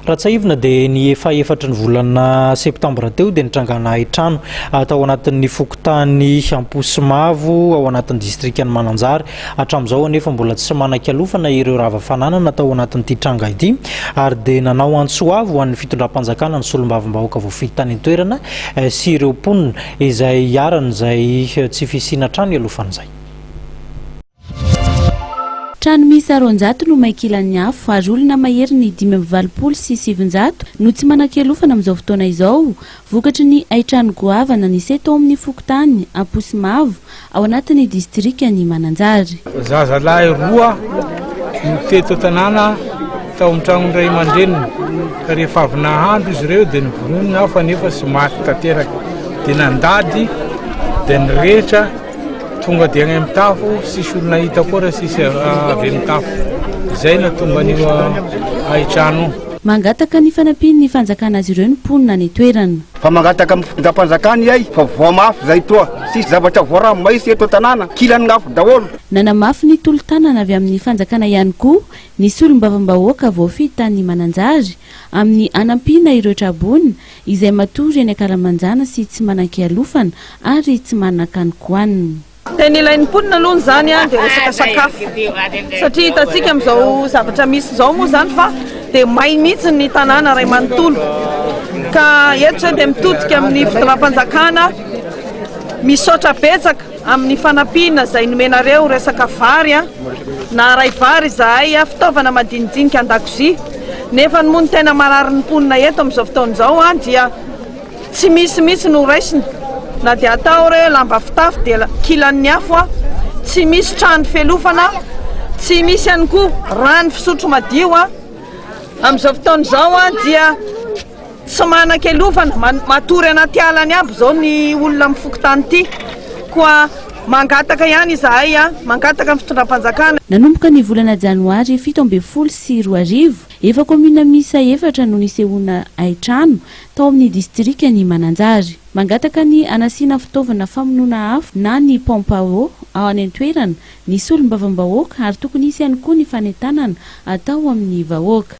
Raha tsiahivina dia ny fahefatry ny volana septambra teo dia nitrangana haintrano tao anatin'ny fokontany Amposimavo ao anatin'ny distrikan'i Mananjary. Hatramin'izao anefa mbola tsy manan-kialofana ireo rava fananana tao anatin'ity tranga ity ary dia nanao antso avo ho an'ny fitondram-panjakana ny solombavambahoaka voafidy tany an-toerana sy ireo mponina izay iharan'izay tsy fisiana trano ialofana izay. Trano miisa 200 no may kilan'ny afo ary olona maherin'ny 985 no tsy manan-kialofana amin'izao fotoana izao vokatry ny haintrano goavana niseho tao amin'ny fokontany Amposimavo ao anatin'ny distrikan'i Mananjary. Zazalahy roa no teto an-tanàna tao amin'ny tragnon'ny ray aman-dreniny ka rehefa avy nahandro izy ireo dia novonoiny ny afo nefa tsy maty tanteraka dia nandady dia nirehitra. Tonga dia any amin'ny tafo, tsisy olona hita koa raha tsisy avy amin'ny tafo. Izay no tonga an'io haintrano io. Mangataka ny fanampian'ny fanjakana azy ireo ny mponina any an-toerana. Fa mangataka amin'ny fitondram-panjakana ihay fa voa mafy izay toa tsisy zavatra voarano mahisy eto an-tanàna, kilan'ny afo daholo. Nanamafy ny tolo-tanana avy amin'ny fanjakana ihany koa ny solombavambahoaka voafidy tany Mananjary amin'ny hanampiana ireo traboina izay matory eny ankalamanjana sy tsy manan-kialofana ary tsy manan-kanin-kohanina. Tena ilain'ny mponina aloha izany dia resaka sakafo satria hitantsika amin'izao zavatra misy izao moa izany fa dia may mihitsy ny tanàna iray manontolo ka eto izay dia mitodika amin'ny fitondram-panjakana misaotra betsaka amin'ny fanampiana izay nomenareo resaka vary a, naharay vary izahay a, fitaovana madinidinika an-dakozia, nefa ny moa ny tena marary ny mponina eto amin'izao fotoana izao a dia tsy misy mihitsy no raisina na dia atao re lamba fitafy dia kilan'ny afo a, tsy misy trano fialofana, tsy misy ihany koa rano fisotro madio a, amin'izao fotoana izao a dia. Tsy manan-kialofana, matory anaty ala any aby izao ny olona amin'ny fokontany ity. Koa mangataka ihany izahay, mangataka ny fitondram-panjakana. Nanomboka ny volana janoary 2017, efa kaominina miisa efatra no nisehoana haintrano tao amin'ny distrikan'i Mananjary. Mangataka ny hanasiana fitaovana famonoana afo na ny pompe à eau any an-toerana ny solombavambahoaka ary tokony hisy ihany koa ny fanentanana atao amin'ny vahoaka.